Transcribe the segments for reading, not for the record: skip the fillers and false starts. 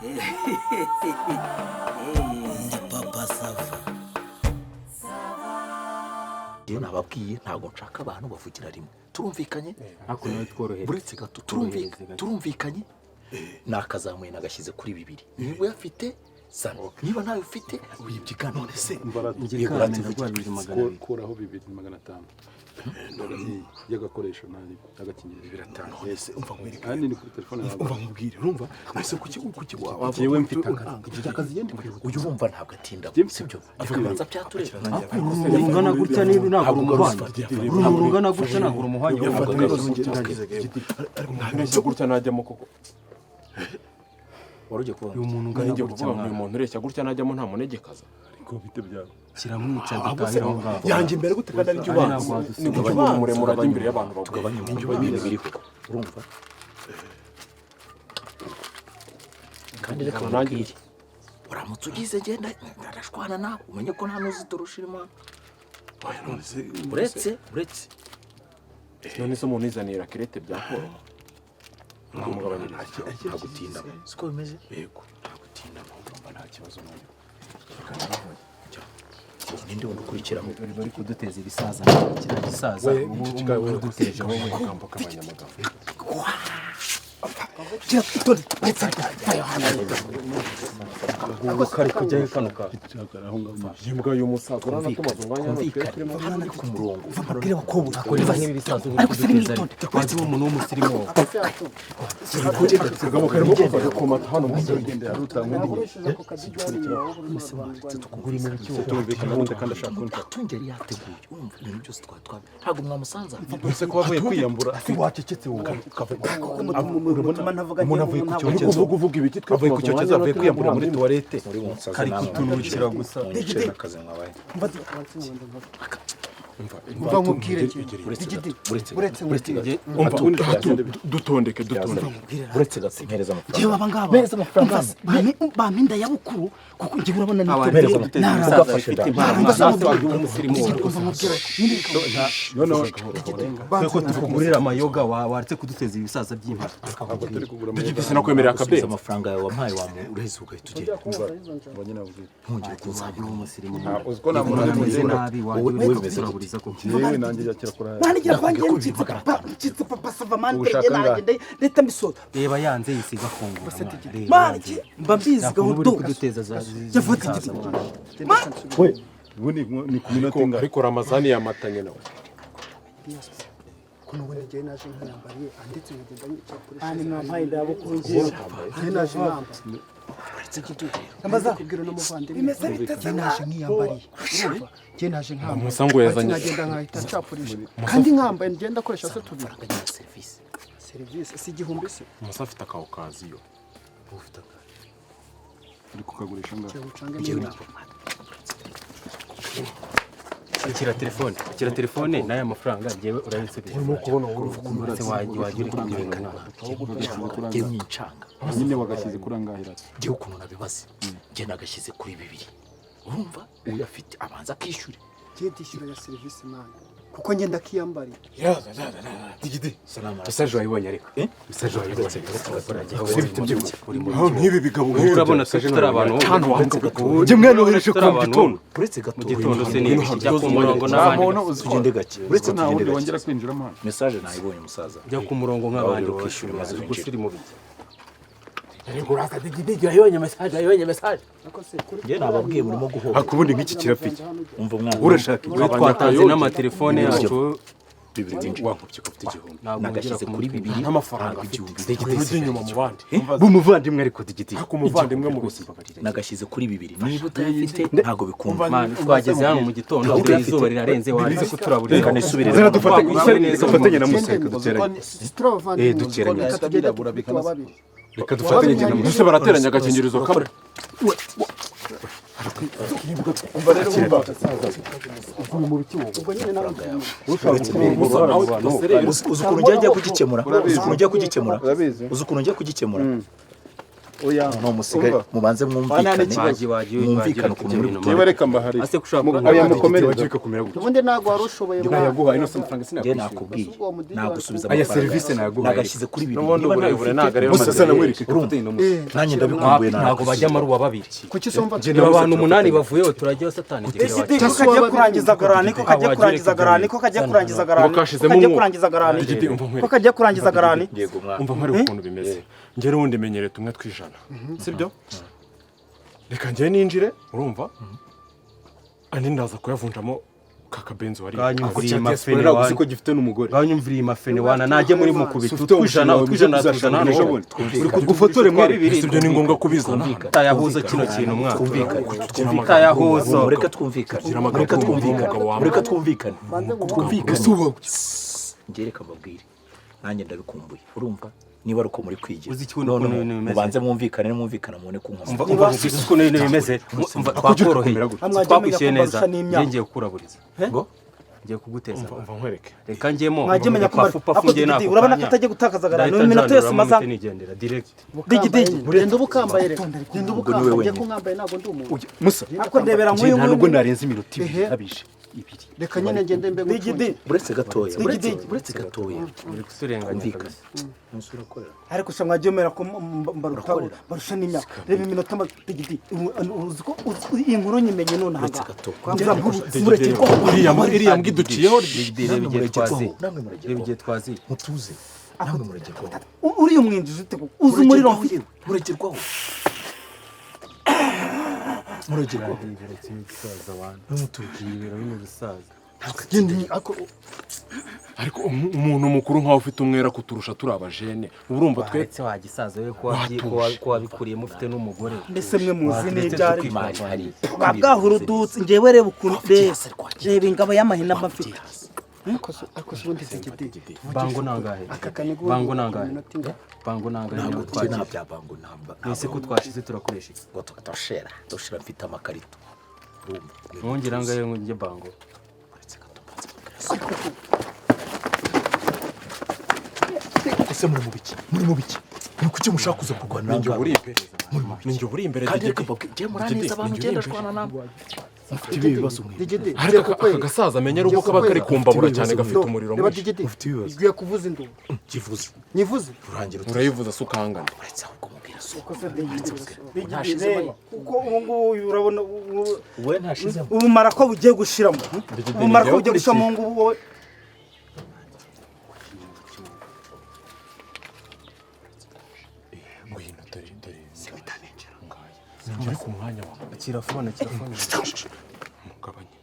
Ndi Papa Sava. Rero nababwiye, ntabwo nshaka abantu bavugira rimwe. Turumvikanye? Ariko nawe tworohereze. Buretse gato, turumvikanye, turumvikanye. Nakazamuye, nagashyize kuri bibiri. Niba uyafite zana, niba ntayo ufite wibyigana. None se Njye Yego, kandi ati ndaguha 2500. Kuraho 2500 y'agakoresho nari agakingirizo. Biratanu. None se umva nkwereke. Kandi ni kuri telefone yawe. Umva nkubwire, urumva ese kuki waba Njyewe mfite akazi, mfite akazi, ngende kwihuta. Uyu wumva ntabwo atinda, sibyo? Reka banza byatureba. Umuntu ungana gutya niba ntabwo urumuhwanye, umuntu ungana gutya ntabwo urumuhwanye. Ureshya gutya najyamo koko? Wari ugiye kuvuga? Uyu muntu ungana Ngiye gutya kuvuga ngo mwana. Uyu muntu ureshya gutya najyamo nta munegekaza. Ariko bite byawe? Kiramwica, dutahira aho ngaho. Yanjye imbere gute kandi ari jya Ari ubanza? ntabwo wadusiga. Ni kuki umuntu muremure ajya imbere y'abantu bagufi? Tugabanye umubare w'ibintu biriho, urumva? Kandi reka nkubwire, uramutse ugize genda ndarashwana nawe, umenye ko nta n'uzi turusha imana. Uretse None se umuntu yizaniye rakirete byakoroha mwamugabanyiriza? Nta gutindamo, siko bimeze? Yego. Nta gutindamo. Urumva nta kibazo nanjye. Ninde wundi ukurikiraho? Bari kuduteza ibisaza, kiriya gisaza ubu we, uduteje wowe. Amagambo k'abanyamagambo. Ubu kari kujyayo kano ka Aho ngaho. Imbwa y'umusaza, urabona ko amazu umwanya hano twe turimo. Hano ni ku murongo. Mbabwire bakobwa akora nk'ibi bisaza uri kuduteza, wazi uwo muntu w'umusirimu wowe. Kagabo karimo kuva komata hano mu Tumvikana gute kandi ashaka kunshaka? Atunge yari yateguye, urumva ibintu byose twari twabi, ntabwo mwamusanze aha. Ese ko avuye kwiyambura? Wacecetse wowe. Mutuma ntavuga. Umuntu avuye ku cyokezo. Uvuga, uvuga ibiki? Twe Avuye ku tumaze cyokezo, umwanya avuye hano kwiyambura muri turimo. tuwarete. Muri bunsaza. Kari kutunukira gusa. Mwicare n'akazi mwabaye. Umva nkubwire. Uretse Digidi. gato, uretse Uretse gato, uretse nkubwire. gato. Umva, dutondeke, dutondeke. Uretse gato, mpereza amafaranga. Njyewe aba ngaba Mpereza amafaranga. Bampa inda ya bukuru, kuko njyewe urabona Abantu Mpereza bari kuduteza amafaranga. ibisaza Ugafashe bifite da. impano. Mbaza. Wagiye w'umusirimu wowe. Umva nkubwire nyine. Noneho Twe ko tukugurira amayoga, waretse kuduteza ibisaza by'impano? Ntabwo turi kugura. Digidi, sinakwemerera Gusubiza akabenzi. amafaranga yawe wampaye, uraheze ugahita ugenda. Mbonye nabwira. Ntongere kunzamura. W'umusirimu. Uzi ko nta muntu ari Umeze muzima. nabi. Wowe Wagiye wowe bimeze gute? turaburiza koko. Yewe, nanjye yakira kuri aya. Mwana igira kwanjye. Ndakubwiye ko Ncitse bibiri magana papa, atanu. ncitse Papa Sava mani. Ubushaka Mbere angahe? nanjye ndahita mbisoza. Reba yanze yisiga afungura mwana. Reba Mwana yanze. mba mbizi. Nta kuntu Gahutu uri kuduteza za yavutse ibisaza igiti. mwana. Mwana. Ubu ni ku minota ingana? Ariko Ramazani yamatanye nawe. Kuno ubundi njyewe naje nkiyambariye anditse nkagenda nyica kuri Mwana mwampaye inda ya bukuru ngewe. Njyewe naje nambaye. Mbaza. Kubwira n'umuvandimwe. Bimeze bite se? Njyewe naje nkiyambariye, urumva? Njyewe naje nkambaye. Musa ngo yazanye- Ati nkagenda nkahita ncapurisha kandi nkambaye, ngenda akoresha se tubiri. Amafaranga ya serivisi. Serivisi si 1000 se? Musa afite akawukaziyo. Ufite akazi. Uri kukagurisha angahe? Ucange Njyewe n'inama. Akira telefone, akira telefone n'aya mafaranga, njyewe urayinsubiza. Urimo kubona wowe. Ese wagiye uri kubwira ibintu mwana? Njyewe mwincanga. Nyine wagashyize kuri angahe rati? Njyewe ukuntu nabibaze, njye nagashyize kuri bibiri, urumva? Uyafite abanza akishyure. Njyewe ndishyura ya serivisi mani, kuko ngenda kiyambariye. Digidi. Salama. Message wayibonye ariko? Eh? Message wayibonye? Nk'ibi bigabo. Wowe urabona twe tutari abantu wowe. Hano wanga. Njye Njye mwanohereje tutari ku abantu gitondo. Uretse gato. Mu gitondo se ni ibiki? Jya ku murongo Nta n'abandi. muntu uzi ko Tugende gake. Uretse nta tugende wundi gake. wongera kwinjiramo hano. Message nayibonye, umusaza. Jya ku murongo nk'abandi. Wowe ukishyura maze Ubwo winjire. se uri mu biki? Ariko uraza Digidi, yayibonye message, yayibonye message. Njye nababwiye, murimo guhoba. Ariko ubundi nk'iki kirapfa. Umva mwana. Urashaka iki? Twe twatanze n'amatelefone yacu. Bibiri byinshi. Wankubye ko ufite 1000. Ntabwo Nagashyize kuri bibiri. N'amafaranga Ntabwo afite. 1000. Ujya inyuma mu bandi. B'umuvandimwe ariko Digidi. Ariko umuvandimwe mu rwose mbabarira. Nagashyize kuri bibiri, niba utayafite ntabwo bikunda. Mwana, twageze hano mu gitondo, dore izuba rirarenze, waretse kuturaburira. Reka nisubire. Zana dufatanye. Twakwishyura neza. Dufatanye na Musa, reka duteranye. Turi abavandimwe. Eh, duteranye. Reka tugende tuba babiri. Reka dufatanye njye na Musa. Mbese barateranya agakingirizo kamwe. Umva rero, umva. Ubwo nyine nawe. Uzi ukuntu njya kugikemura? Uzi ukuntu njya kugikemura? Urabizi. Uzi ukuntu njya kugikemura? Oya. Noneho musigaye Umva. mubanze mwumvikane, Wagiye, wagiye, mwumvikane wagiye, ukuntu muri ibyo butere. Niba reka mbahari. Ase kushaka Oya, mukomereze. Wagiye kumera gutya. Ubundi ntabwo wari ushoboye mwana. Nayaguhaye ino amafaranga Njye sinakwishyura. nakubwiye Uwo mudigi nagusubiza Aya amafaranga serivisi nayaguhaye. Nagashyize kuri bibiri. N'ubundi Niba nayo uburebure ufite, ntabwo ariyo Musa mazina. namwereke kafatanye na Musa. Nanjye ndabikumbuye. Ntabwo bajya muri uwa babiri. Kuki usumva? Niba abantu umunani bavuyeho turajyaho satani igera iwacu. Ko kagiye kurangiza garani, ko kagiye kurangiza garani, ko kagiye kurangiza garani, Ngo ko kashizemo kagiye umwuka. kurangiza garani, Digidi, umva ko nkwereke. kagiye kurangiza garani. Yego mwana. Umva nkwereke ukuntu bimeze. Njye n'ubundi menyereye tumwe twijana, sibyo? Reka njye ninjire, urumva, andi ndaza kuyavunjamo kakabenzi wari. Bwanyumviriye mafene Ntabwo uzi wana. ko gifite n'umugore. Bwanyumviriye mafene wana, najye muri mukubita Ufite utwijana umushinga utwijana wawe tuzana hano. ejo bundi. Uri Ufotore mwere. Ese ibyo ni ngombwa kubizana hano? Tayahuza kino kintu mwana. Twumvikane. Tayahuza. Mureke twumvikane, mureke twumvikane, mureke twumvikane, twumvikane. Njye reka mbabwire, nanjye ndabikumbuye, urumva, niba ari uko muri kwigira. Uzi ikintu ukuntu Noneho ibintu bimeze. mubanze mwumvikane, nimwumvikana mubone kunkoma. Umva, umva nkubwire ukuntu ibintu bimeze. Umva, twakoroheye, twakwishyuye neza. N'imyaka. Njye ngiye kukuraburiza, Ngo ngiye kuguteza. Umva nkwereke. Reka njyemo. Mwajye menya ko pafu pafu ako njye digidi nako urabona ko kanya. atagiye gutakaza garani Ndahita iminota yose njanduramo maza. mpite nigendera direct. Digidigi. Genda uba ukambaye reka. Genda uba Ubwo niwe ukambaye. Njye wenyine. ko nkambaye ntabwo ndi umuntu. Musa. Ako ndebera Njye nk'uyu nta nubwo nguyu. narenze iminota ibiri Ehe. nabije. Ibiri. Reka nyine ngende mbe Digidi. Buretse gatoya, buretse, Digidi. buretse gatoya. Uri kuturenganya Twumvikane. kabisa. Umunsi urakorera. Ariko sha mwagiye mera ko mbaruta barusha n'imyaka. Reba iminota digidi, uzi ko iyi nkuru nyimenye none aha Uretse ngaha. gato. Muregerwaho. Iriya mbwa iduciyeho. Digidi, reba Namwe igihe twaziye. muragerwaho, namwe Reba muragerwaho. igihe twaziye. Mutuze, namwe muragerwaho. Uriya umwinjizi ute koko? Uzi umuriro mfite? Muragerwaho, muragerwaho. Ariko umuntu mukuru nkawe ufite umwera kuturusha turi abajene, uba urumva twe Waretse wagisaza we ko ko wabikuriyemo ufite n'umugore. Mbese mwe muzi Waretse n'ibyari tukikora. Imari hari. Bwa bwahurudutse njyewe, reba ukuntu, reba reba ingabo y'amahina mba mfite. Ariko se ubundi digidi. Bango nangahe? Aka kanigo. Bango nangahe? Iminota ingahe? Bango nangahe? Ntabwo Niba tujye twagiye. nta bya bango, ntabwo. Nese ko twashize turakoresha iki? Ngo toshera, toshera, mfite amakarito, urumva. Mwongera angahe ngo njye bango? Uretse gato mbanze mbabwire. Ese muri mu biki? Muri mu biki? Ni kuki mushaka kuza kurwana? Ninjye Nangahe? uri imbere, ninjye uri imbere. Kandi Digidi. reka mbabwire, njye muraneza Digidi, abantu ninjye uri ngenda imbere. shwana namwe mufite ibihe bibazo mwe. Digidi. Ariko aka gasaza amenya ari uko kaba kari kumbabura cyane, gafite umuriro Reba mwinshi. digidi. Ufite ibibazo. Ugiye kuvuza induru. Kivuze. Nyivuze. Urangira uti Urayivuza se ukangana? Uretse ahubwo mubwira so. Digidi, reba kuko ubu ngubu urabona We ntashizemo. ubumara ko bugiye gushiramo, ubumara ko njyewe bugiye gushiramo ngubu wowe. Ngwino, dore dore ngaya ngere ku mwanya wawe. Akira phone, akira phone. Mugabanye.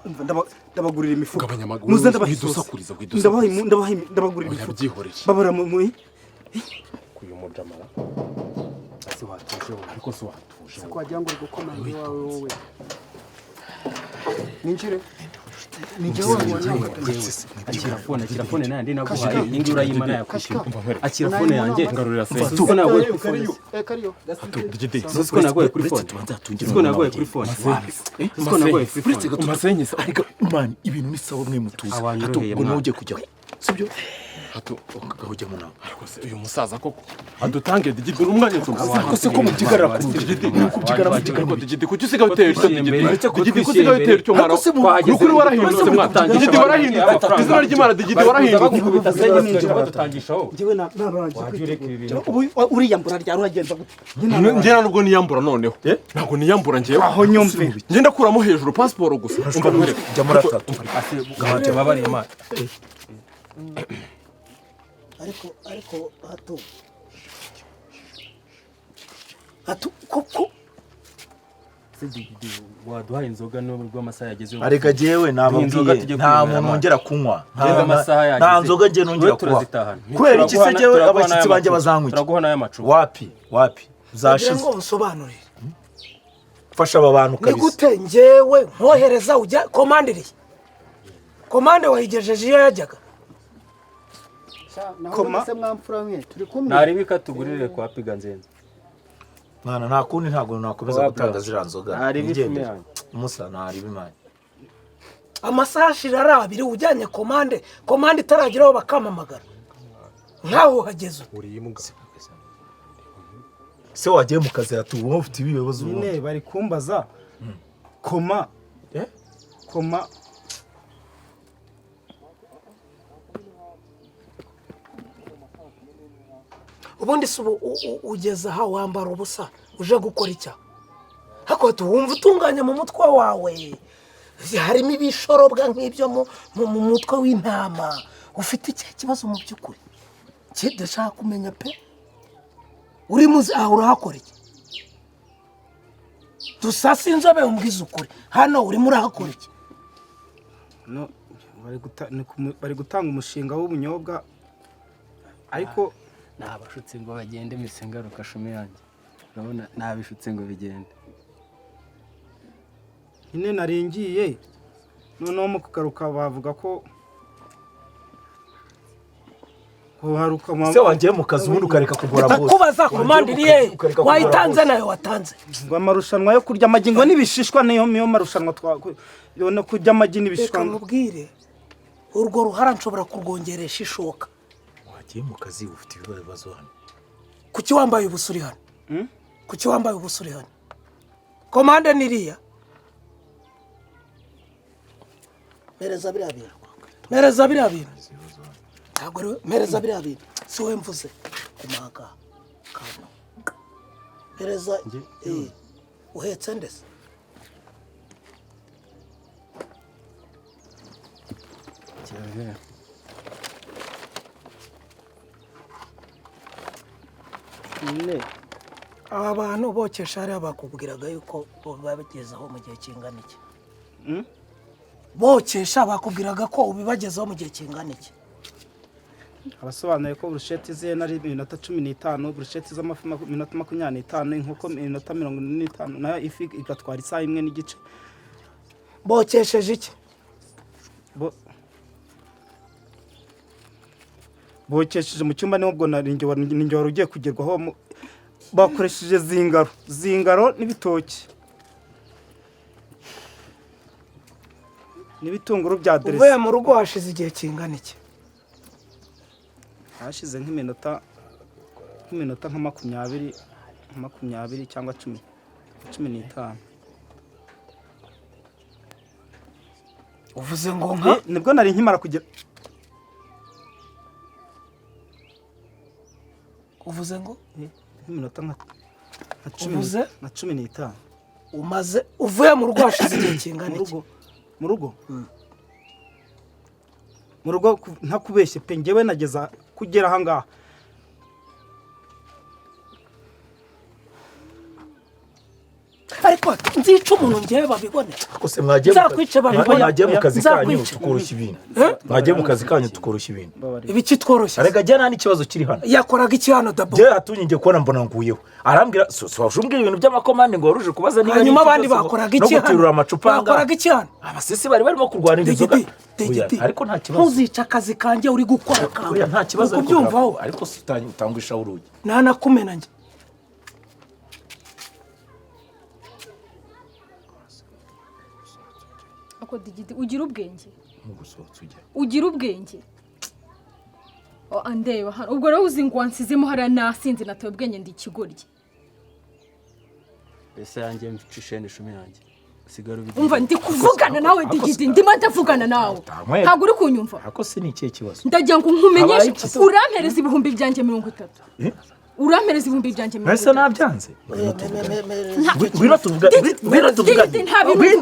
Umva, ndabagurira imifuka. Gabanya amaguru, Muze ndabaha isosi. widusakuriza, widusakuriza. Ndabaha ndabagurira Oya, imifuka. byihorere. Babara mu Uyu mujamara. Ese watuje wowe? Ariko se watuje? Ko wagira ngo uri gukomanga iwawe wowe. Ninjire. Ninjye wowe wanaga. Akira phone, akira phone nandi naguhaye. Iyi ngiyi urayima nayakwishyura. Akira phone yanjye. Ngarurira se. Uzi ko naguhaye kuri phone? Eh, kariyo. Digidi. Uzi ko naguhaye kuri Uretse phone? tubanze hatungire Uzi ko naguhaye kuri phone? Uzi ko naguhaye kuri Uretse phone? gato. Umasenye se. Ariko mani, ibintu ni sawa, mwe mutuze. Abantu Hato uroheye ubwo nawe mwana. ugiye kujyaho, sibyo? Hato. Ukajyamo nawe. Ariko se uyu musaza koko adutange digidi umwanya tumusize? Ariko se ko mubyigarira ku rugi? Muri kubyigara mubyigara Ariko digidi, kuki usigaye utera utyo digidi? Uretse ko Digidi, kuki twishyuye usigaye utera utyo mwana? Ariko se twahageze Ni ukuri warahindutse twese mwana. dutangisha Digidi warahindutse. amafaranga. Izina ry'Imana, digidi warahindutse. Bagukubita senye ninjira badutangishaho. Njyewe narangije Wajya ureka ibi kwitegura. bintu. Ubu uriyambura ryari, uragenza gute? Njye nta nubwo niyambura noneho, ntabwo niyambura njyewe. Aho nyumve. Njye ndakuramo hejuru pasiporo gusa. Umva nkwereke. Jya muri atatu. Ase gabanya babariye imana. Ariko hato hato koko. Se digidi, waduhaye inzoga nubwo amasaha yageze? Areka jyewe Inzoga nababwiye tujye nta kwinywera muntu amazi. wongera kunywa. Ngeze amasaha yageze. Nta nzoga njye nongera Wowe kunywa. turazitahana. Kubera iki se Turaguha jyewe turaguha abashyitsi n'aya banjye macupa. bazanywa iki? Turaguha n'aya macupa. Wapi wapi, Kugira zashize. ngo nsobanurire. Fasha aba bantu Ni kabisa. gute njyewe nkohereza ujya komandiriye, komande wayigejeje iyo yajyaga? Naho se mwamfura mwe turi kumwe. Naribika tugurire kwa piga nzenze. Mwana, nta kundi, ntabwo nakomeza Wa gutanga bro. ziriya nzoga. Ntaribi Nigendere. ifume yanjye. Musa, ntaribi imana. Amasaha ashira ari abiri ujyanye komande, komande itarageraho bakampamagara. Nkaho uhageze ute? Uri imbwa. Se wagiye mu kazi yatuwe ufite ibibazo Nyine bari kumbaza koma koma Ubundi se ubu ugeze aha wambara ubusa uje gukora icya? Hako wumva utunganya mu mutwe wawe harimo ibishorobwa nk'ibyo mu mutwe w'intama. Ufite ikihe kibazo mu by'ukuri? Kidashaka kumenya pe. Uri muzi aho urahakora iki? Dusase inzobe umbwize ukuri. Hano urimo urahakora iki? No, bari gutanga umushinga w'ubunyobwa ariko nabashutse ngo bagende mise ngaruka shumi yanjye. Urabona nabishutse ngo bigende. Nyine naringiye noneho mu kugaruka bavuga ko Se wagiye mu kazi ubundi ukareka kugora bose. Ndakubaza komande iriye wayitanze nayo watanze. Ngo amarushanwa yo kurya amagi ngo n'ibishishwa niyo niyo marushanwa no kurya amagi n'ibishishwa. Reka nkubwire urwo ruhara nshobora kurwongeresha ishoka. Wagiye mu kazi ufite ibibazo hano. Kuki wambaye ubusuri hano? Kuki wambaye ubusuri hano? Komande niriya. Mereza biriya bintu. Mereza biriya bintu. Ntabwo ari mereza biriya bintu. Si wowe mvuze. Kumaga. Kano. Mereza uhetse ndese. Aba bantu bokesha hariya bakubwiraga yuko babagezaho mu gihe kingana iki? Bokesha bakubwiraga ko ubibagezaho mu gihe kingana iki? Abasobanuye ko burusheti z'ihene ari iminota 15, burusheti z'amafi iminota 25, inkoko iminota 45, nayo ifi igatwara isaha 1.5. Bokesheje iki? Bokesheje mu cyumba nubwo ninjye wari ugiye kugerwaho. Bakoresheje zingaro n'ibitoki n'ibitunguru bya deresi. Uvuye mu rugo hashize igihe kingana iki? Hashize nk'iminota nka 20 cyangwa 15. Uvuze ngo nka nibwo nari nkimara kugera. Uvuze ngo nk'iminota nka 15. Umaze uvuye mu rugo hashize igihe kingana iki? Mu rugo mu rugo ntakubeshye pe, njyewe nageza kugera aha ngaha. Ariko nzica umuntu njyewe babibone. Kose mwagiye mu kazi kanyu tukoroshya ibintu. Mwagiye mu kazi kanyu tukoroshya ibintu. Ibiki tworoshya? Arega jya nta n'ikibazo kiri hano. Yakoraga iki hano dabo? Jye hatunye ngiye kubona mbona nguyeho. Arambwira so washumbwira ibintu by'amakomande ngo waruje kubaza niba hanyuma abandi bakoraga iki hano? No guterura amacupa. Bakoraga iki hano? Abasisi bari barimo kurwana inzoga. Ariko nta kibazo. Ntuzica akazi kanjye uri gukora kawe. Nta kibazo kubyumvaho. Ariko utangwisha urugi. Nanakumena njye. Ako Digidi ugira ubwenge. Ugira ubwenge. O andeba hano ubwo rero uzi ngo wansizemo hariya nasinze nataye ubwenge ndi ikigoryi. Ese yanjye mfishene ishumi yanjye. Sigara ubigira. Umva ndi kuvugana nawe Digidi ndimo ndavugana nawe. Ntabwo uri kunyumva. Ako se ni ikihe kibazo? Ndagira ngo nkumenyeshe urampereza ibihumbi byanjye 30. Urampereza ibihumbi byanjye 30. Ese nabyanze? Ngwino tuvugane. Ngwino tuvugane. Nta bintu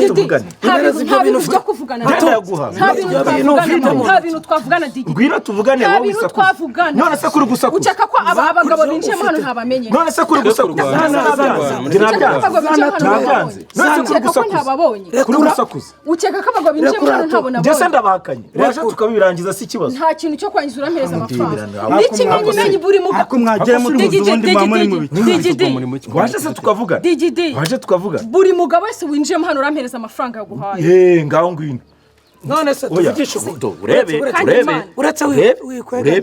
tuvugana. Nta bintu byo kuvugana. Nta bintu twavugana Digidi. Ngwino tuvugane wowe isakuza. None se kuri gusakuza. Ukeka ko aba bagabo binjiyemo hano ntabamenye. None se kuri gusakuza. Nabyanze. None se kuri gusakuza. Kuri gusakuza. Ukeka ko abagabo binjiyemo hano ntabona. Njye se ndabahakanye. Waje tukabirangiza si ikibazo. Nta kintu cyo kwangiza urampereza amafaranga. N'ikimenyimenyi buri mugabo. Ariko mwagera mu ubundi mwamuri mu biki. Waje se tukavugana. Digidi. Waje tukavugana. Buri mugabo wese winjiyemo hano urampereza amafaranga yaguhaye. Ngaho ngwino. None se tuvugishe urebe urebe uretse wikwega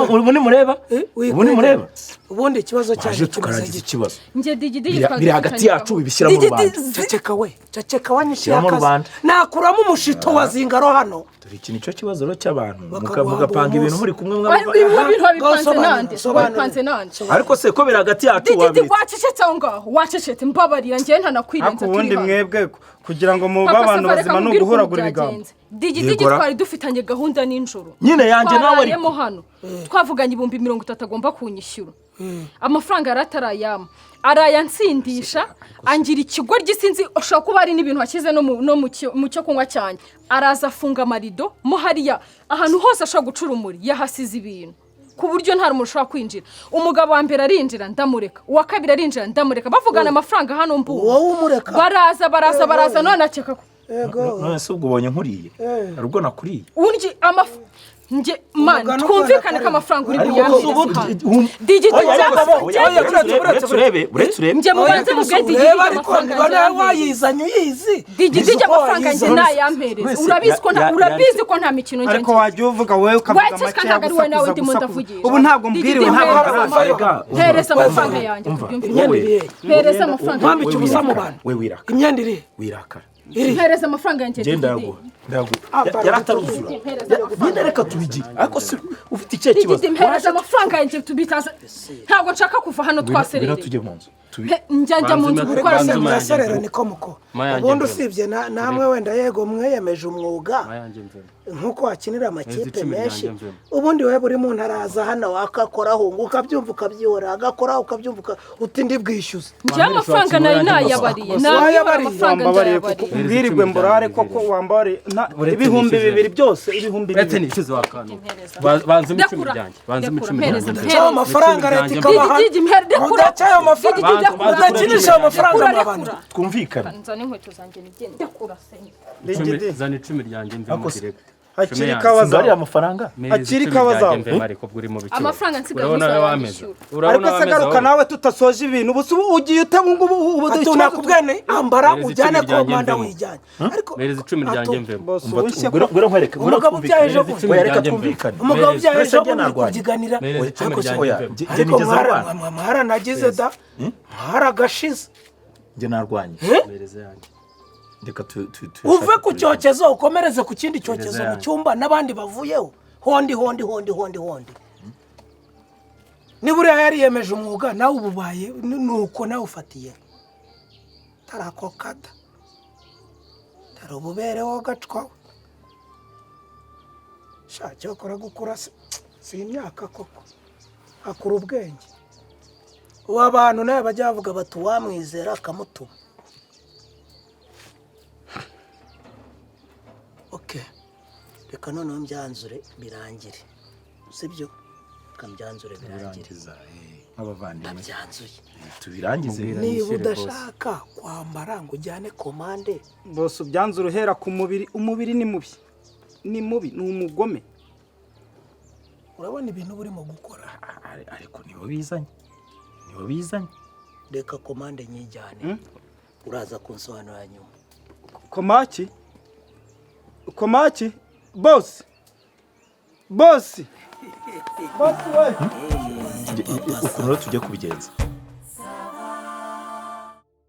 ubu mureba ubu mureba ubundi ikibazo cyaje tukarangiza ikibazo nge Digidi biri hagati yacu bibishyira mu rubanda ceceka we ceceka wanyishyira akazi nakuramo umushito wa zingaro hano. Dore iki nicyo kibazo rero cy'abantu. Bakaguhamba Mugapanga uwo ibintu munsi. muri kumwe Ibi bintu wabipanze nande? Wabipanze nande? Ariko se ko biri hagati yacu Digidi, wabiretse? wacecetse aho ngaho, wacecetse. Mbabarira, njyewe ntanakwirenza. Ariko ubundi Turi hano. mwebwe kugira ngo mube Papa abantu Sava, reka bazima ni nkubwire ukuntu uguhuragura ibigambo. byagenze. Digidigi, Yegora. twari dufitanye gahunda nijoro. Nyine yanjye nawe ariko. Twarayemo hano, twavuganye 30,000 agomba kunyishyura. Amafaranga yari atarayama, arayansindisha, angira ikigoryi. Sinzi, ushobora kuba hari n'ibintu washyize no mu cyo kunywa cyanjye. Araza afunga amarido mo hariya, ahantu hose ashobora guca urumuri yahasize ibintu, ku buryo nta rumuri ushobora kwinjira. Umugabo wa mbere arinjira ndamureka, uwa kabiri arinjira ndamureka, bavugana amafaranga hano mbuga. Wowe umureka? Baraza, baraza, baraza, none akeka ko Yego. None se ubwo ubonye nkuriye? Hari ubwo nakuriye? Undi amafu nge man, Umugani twumvikane ko ukwana. amafaranga uri Ariko buyampereze ubundi hano. Digidi, Oya, cyangwa ariko se oya, uretse urebe, uretse urebe. Njye mubanze mubwire Digidi Ureba ariko amafaranga niba yanjye nawe yampereze. wayizanye uyizi. Digidi, Uzi uko amafaranga yanjye wayizanye. nayampereze. Wese Urabizi ko nta urabizi ko nta mikino njye Ariko ngira. wajya uvuga wowe ukavuga Waceceka, makeya, ntabwo ari wowe nawe gusakuza ndimo gusakuza. ndavugisha. Ubu ntabwo mbwiriwe, Digidi, ntabwo mpereza mbaraza. Erega, Mpereza umva, amafaranga yanjye, umva, tubyumvikane. wowe, Mpereza amafaranga Mpamvu yanjye. icyo ubusa mu bantu. We wirakara. Imyenda iri Wirakara. Mpereza amafaranga yanjye, Njye Digidi. ndayaguha, ndayaguha. Ah, Yarataruzura. Mpereza amafaranga. Nyine reka tubigire, ariko si ufite ikihe kibazo? Digidi, mpereza amafaranga yanjye, tubitaza. Ntabwo nshaka kuva hano Ngwino twaserereye. tujye mu nzu. Njya mu nzu gukora Banze se? Muraserera niko muko. Mayange Ubundi mvemo. usibye namwe wenda yego mwiyemeje umwuga Mayange mvemo. nk'uko wakinira amakipe Icumi menshi. ryanjye mvemo. Ubundi we buri muntu araza hano wakakoraho ngo ukabyumva ukabyihora, agakoraho ukabyumva uti ndi bwishyuze. Njyewe amafaranga nari nayabariye, nabwibara. Wayabariye. Amafaranga Wambabariye kuko ndayabariye. ubwirirwe mburare koko, wambabariye Uretse ibihumbi nishyuze. bibiri byose, ibihumbi Uretse bibiri. nishyuze wa kantu. Mpereza. Banzemo icumi Ndekura. ryanjye, banzemo Ndekura, icumi mpereza, ryanjye. mpereza. Cyaho amafaranga leta Icumi ikabaha. Digidi, ndekura. Mudaca ayo mafaranga. Digidi, ndekura. Mudakinisha ayo mafaranga Ndekura, mu bantu. ndekura. Twumvikane. Nzana inkweto zanjye nigende. Ndekura se. Digidi. Zana icumi ryanjye mvemo Ariko se- direct. Hakiri Icumi kabaza. Sinzariye amafaranga. Mpereza Hakiri icumi kabaza. ryanjye mvemo, ariko bwo uri mu biki? Amafaranga nsigaye Urabona ntuzayanyishyura. wameza. Urabona Ariko se wameza garuka wowe. nawe tutasoje ibintu. Ubu se ubu ugiye ute ubu ngubu ubu Ati ikibazo nakubwiye ni ambara Mpereza ujyane icumi ryanjye komanda mvemo. wijyanye. Ariko Mpereza icumi ryanjye mvemo. Boss, Umva, ubu nshya ngwino nkwereke, ngwino Umugabo ubyaye ejo twumvikane. bundi. Oya, reka Icumi ryanjye twumvikane. Umugabo ubyaye Uretse ejo njye bundi narwanye. kubyiganira. Mpereza icumi Ariko se ryanjye oya, mvemo. njye Ariko nigeze arwana. mwaranagize da, mwaragashize. Njye narwanye. Mpereza yanjye. Reka Uve ku cyokezo ukomereze ku kindi cyokezo mu yanjye. cyumba n'abandi bavuyeho hondi hondi hondi hondi hondi. Niba uriya yariyemeje umwuga nawe uba ubaye nuko nawe ufatiye tarakokada tari ububereho gacwawe sha. Cyokora gukura si imyaka koko, akura ubwenge. Ubu abantu nawe bajya bavuga bati uwamwizera akamutuma. Okay, reka noneho mbyanzure birangire, sibyo? Reka mbyanzure birangire. Tubirangiza, nk'abavandimwe. Ndabyanzuye. Tubirangize. Niba Nishyure. udashaka kwambara ngo ujyane komande. Bose ubyanzura uhera ku mubiri. Umubiri ni mubi, ni mubi, ni umugome. Urabona ibintu burimo gukora. Ariko nibo bizanye, nibo bizanye. Reka komande nyijyane, uraza kunsobanurira nyuma. Komaki, komaki, boss, boss, boss we. Ukuntu rero tujya kubigenza.